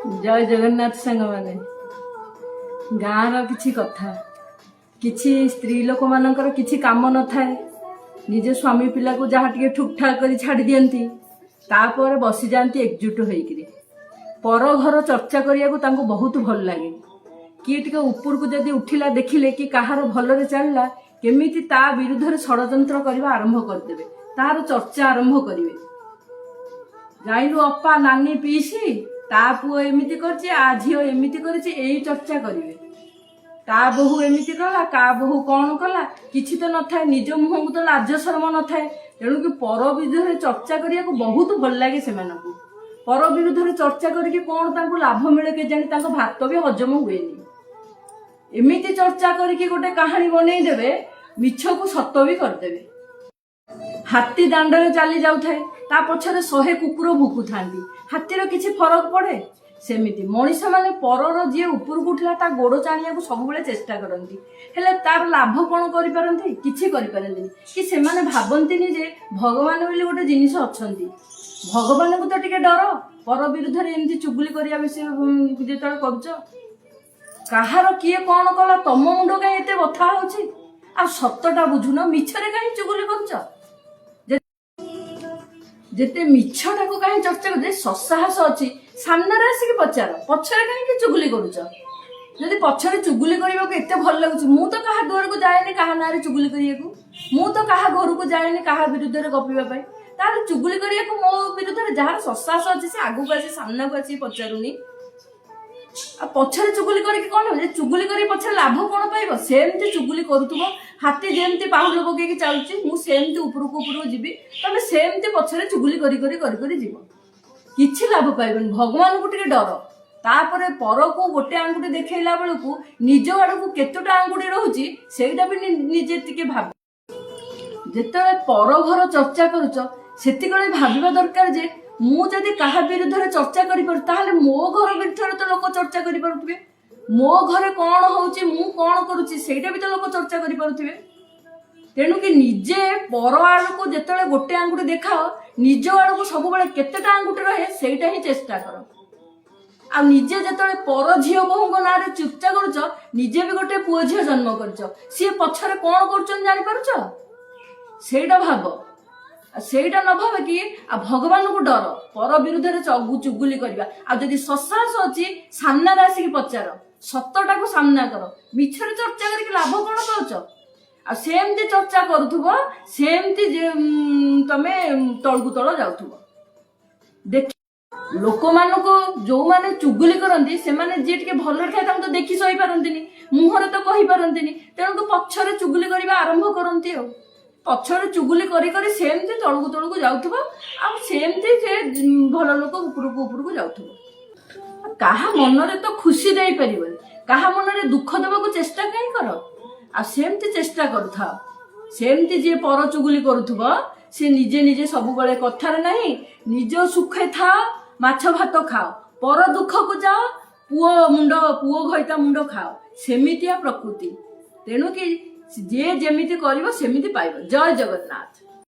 ଜୟ ଜଗନ୍ନାଥ ସାଙ୍ଗମାନେ। ଗାଁର କିଛି କଥା, କିଛି ସ୍ତ୍ରୀ ଲୋକମାନଙ୍କର କିଛି କାମ ନଥାଏ। ନିଜ ସ୍ୱାମୀ ପିଲାକୁ ଯାହା ଟିକେ ଠୁକଠାକ କରି ଛାଡ଼ି ଦିଅନ୍ତି, ତାପରେ ବସିଯାଆନ୍ତି ଏକଜୁଟ ହେଇକିରି। ପର ଘର ଚର୍ଚ୍ଚା କରିବାକୁ ତାଙ୍କୁ ବହୁତ ଭଲ ଲାଗେ। କିଏ ଟିକେ ଉପରକୁ ଯଦି ଉଠିଲା, ଦେଖିଲେ କି କାହାର ଭଲରେ ଚାଲିଲା, କେମିତି ତା ବିରୁଦ୍ଧରେ ଷଡ଼ଯନ୍ତ୍ର କରିବା ଆରମ୍ଭ କରିଦେବେ, ତାର ଚର୍ଚ୍ଚା ଆରମ୍ଭ କରିବେ। ଜାଣିଲୁ ଅପା, ନାନୀ, ପିଇସି, ତା ପୁଅ ଏମିତି କରିଛି, ଆ ଝିଅ ଏମିତି କରିଛି, ଏଇ ଚର୍ଚ୍ଚା କରିବେ। ତା ବୋହୂ ଏମିତି କଲା, କା ବୋହୂ କଣ କଲା। କିଛି ତ ନଥାଏ, ନିଜ ମୁହଁକୁ ତ ଲାଜ ଶରମ ନଥାଏ। ତେଣୁକି ପର ବିରୁଦ୍ଧରେ ଚର୍ଚ୍ଚା କରିବାକୁ ବହୁତ ଭଲ ଲାଗେ ସେମାନଙ୍କୁ। ପର ବିରୁଦ୍ଧରେ ଚର୍ଚ୍ଚା କରିକି କଣ ତାଙ୍କୁ ଲାଭ ମିଳେ କେଜାଣି, ତାଙ୍କ ଭାତ ବି ହଜମ ହୁଏନି। ଏମିତି ଚର୍ଚ୍ଚା କରିକି ଗୋଟେ କାହାଣୀ ବନେଇ ଦେବେ, ମିଛକୁ ସତ ବି କରିଦେବେ। ହାତୀ ଦାଣ୍ଡରେ ଚାଲି ଯାଉଥାଏ, ତା ପଛରେ 100 କୁକୁର ଭୁକୁଥାନ୍ତି, ହାତୀର କିଛି ଫରକ ପଡେ? ସେମିତି ମଣିଷମାନେ ପରର ଯିଏ ଉପରକୁ ଉଠିଲା, ତା ଗୋଡ ଟାଣିବାକୁ ସବୁବେଳେ ଚେଷ୍ଟା କରନ୍ତି। ହେଲେ ତାର ଲାଭ କଣ କରିପାରନ୍ତି? କିଛି କରିପାରନ୍ତିନି। କି ସେମାନେ ଭାବନ୍ତିନି ଯେ ଭଗବାନ ବୋଲି ଗୋଟେ ଜିନିଷ ଅଛନ୍ତି। ଭଗବାନଙ୍କୁ ତ ଟିକେ ଡର। ପର ବିରୁଦ୍ଧରେ ଏମିତି ଚୁଗୁଲି କରିବା ବିଷୟ ଯେତେବେଳେ କରୁଛ, କାହାର କିଏ କଣ କଲା, ତମ ମୁଣ୍ଡ କାହିଁ ଏତେ ବଥା ହଉଛି? ଆଉ ସତଟା ବୁଝୁନ, ମିଛରେ କାହିଁ ଚୁଗୁଲି କରୁଛ? ଯେତେ ମିଛଟାକୁ କାହିଁ ଚର୍ଚ୍ଚା କରୁଛ? ସତ୍ସାହସ ଅଛି, ସାମ୍ନାରେ ଆସିକି ପଚାର, ପଛରେ କାହିଁକି ଚୁଗୁଲି କରୁଛ? ଯଦି ପଛରେ ଚୁଗୁଲି କରିବାକୁ ଏତେ ଭଲ ଲାଗୁଛି, ମୁଁ ତ କାହା ଦୁଆରକୁ ଯାଏନି କାହା ନାଁରେ ଚୁଗୁଲି କରିବାକୁ, ମୁଁ ତ କାହା ଘରକୁ ଯାଏନି କାହା ବିରୁଦ୍ଧରେ ଗପିବା ପାଇଁ, ତାହେଲେ ଚୁଗୁଲି କରିବାକୁ ମୋ ବିରୁଦ୍ଧରେ ଯାହାର ସତ୍ସାହସ ଅଛି, ସେ ଆଗକୁ ଆସି, ସାମ୍ନାକୁ ଆସିକି ପଚାରୁନି। ଆଉ ପଛରେ ଚୁଗୁଲି କରିକି କଣ ହେବ? ଯେ ଚୁଗୁଲି କରିକି ପଛରେ ଲାଭ କଣ ପାଇବ? ସେମିତି ଚୁଗୁଲି କରୁଥିବ। ହାତୀ ଯେମିତି ପାହୁଲ ପକେଇକି ଚାଲୁଛି, ମୁଁ ସେମିତି ଉପରକୁ ଉପରକୁ ଯିବି, ତମେ ସେମିତି ପଛରେ ଚୁଗୁଲି କରି କରି କରି କରି ଯିବ, କିଛି ଲାଭ ପାଇବନି। ଭଗବାନଙ୍କୁ ଟିକେ ଡର। ତାପରେ ପରକୁ ଗୋଟେ ଆଙ୍ଗୁଠି ଦେଖେଇଲା ବେଳକୁ ନିଜ ଆଡକୁ କେତୋଟା ଆଙ୍ଗୁଠି ରହୁଛି, ସେଇଟା ବି ନିଜେ ଟିକେ ଭାବ। ଯେତେବେଳେ ପର ଘର ଚର୍ଚ୍ଚା କରୁଛ, ସେତିକିବେଳେ ଭାବିବା ଦରକାର ଯେ ମୁଁ ଯଦି କାହା ବିରୁଦ୍ଧରେ ଚର୍ଚ୍ଚା କରିପାରୁ, ତାହେଲେ ମୋ ଘର ବିରୁଦ୍ଧରେ ତ ଲୋକ ଚର୍ଚ୍ଚା କରିପାରୁଥିବେ। ମୋ ଘରେ କଣ ହଉଛି, ମୁଁ କଣ କରୁଛି, ସେଇଟା ବି ତ ଲୋକ ଚର୍ଚ୍ଚା କରିପାରୁଥିବେ। ତେଣୁ କି ନିଜେ ପର ଆଡ଼କୁ ଯେତେବେଳେ ଗୋଟେ ଆଙ୍ଗୁଠି ଦେଖାଅ, ନିଜ ଆଡ଼କୁ ସବୁବେଳେ କେତେଟା ଆଙ୍ଗୁଠି ରହେ, ସେଇଟା ହିଁ ଚେଷ୍ଟା କର। ଆଉ ନିଜେ ଯେତେବେଳେ ପର ଝିଅ ବୋହୂଙ୍କ ନାଁରେ ଚର୍ଚ୍ଚା କରୁଛ, ନିଜେ ବି ଗୋଟେ ପୁଅ ଝିଅ ଜନ୍ମ କରିଛ, ସିଏ ପଛରେ କଣ କରୁଛନ୍ତି ଜାଣିପାରୁଛ? ସେଇଟା ଭାବ। ଆଉ ସେଇଟା ନ ଭାବିକି, ଆଉ ଭଗବାନଙ୍କୁ ଡର, ପର ବିରୁଦ୍ଧରେ ଚୁଗୁଲି କରିବା। ଆଉ ଯଦି ସତ୍ସାହସ ଅଛି, ସାମ୍ନାରେ ଆସିକି ପଚାର, ସତଟାକୁ ସାମ୍ନା କର। ମିଛରେ ଚର୍ଚ୍ଚା କରିକି ଲାଭ କଣ ପାଉଛ? ଆଉ ସେମିତି ଚର୍ଚ୍ଚା କରୁଥିବ, ସେମିତି ଯେ ତମେ ତଳକୁ ତଳ ଯାଉଥିବ। ଦେଖ, ଲୋକମାନଙ୍କୁ ଯୋଉମାନେ ଚୁଗୁଲି କରନ୍ତି, ସେମାନେ ଯିଏ ଟିକେ ଭଲରେ ଥାଏ, ତାଙ୍କୁ ତ ଦେଖି ସହିପାରନ୍ତିନି, ମୁହଁରେ ତ କହିପାରନ୍ତିନି, ତେଣୁ ପଛରେ ଚୁଗୁଲି କରିବା ଆରମ୍ଭ କରନ୍ତି। ଆଉ ପଛରେ ଚୁଗୁଲି କରି କରି ସେମିତି ତଳକୁ ତଳକୁ ଯାଉଥିବ, ଆଉ ସେମିତି ସେ ଭଲ ଲୋକ ଉପରକୁ ଉପରକୁ ଯାଉଥିବ। କାହା ମନରେ ତ ଖୁସି ଦେଇପାରିବନି, କାହା ମନରେ ଦୁଃଖ ଦେବାକୁ ଚେଷ୍ଟା କାହିଁ କର? ଆଉ ସେମିତି ଚେଷ୍ଟା କରୁଥାଅ। ସେମିତି ଯିଏ ପର ଚୁଗୁଲି କରୁଥିବ, ସେ ନିଜେ ନିଜେ ସବୁବେଳେ, କଥାରେ ନାହିଁ, ନିଜ ସୁଖେ ଥାଅ, ମାଛ ଭାତ ଖାଅ, ପର ଦୁଃଖକୁ ଯାଅ, ପୁଅ ମୁଣ୍ଡ ପୁଅ ଘଇତା ମୁଣ୍ଡ ଖାଅ। ସେମିତିଆ ପ୍ରକୃତି। ତେଣୁ କି ଯିଏ ଯେମିତି କରିବ, ସେମିତି ପାଇବ। ଜୟ ଜଗନ୍ନାଥ।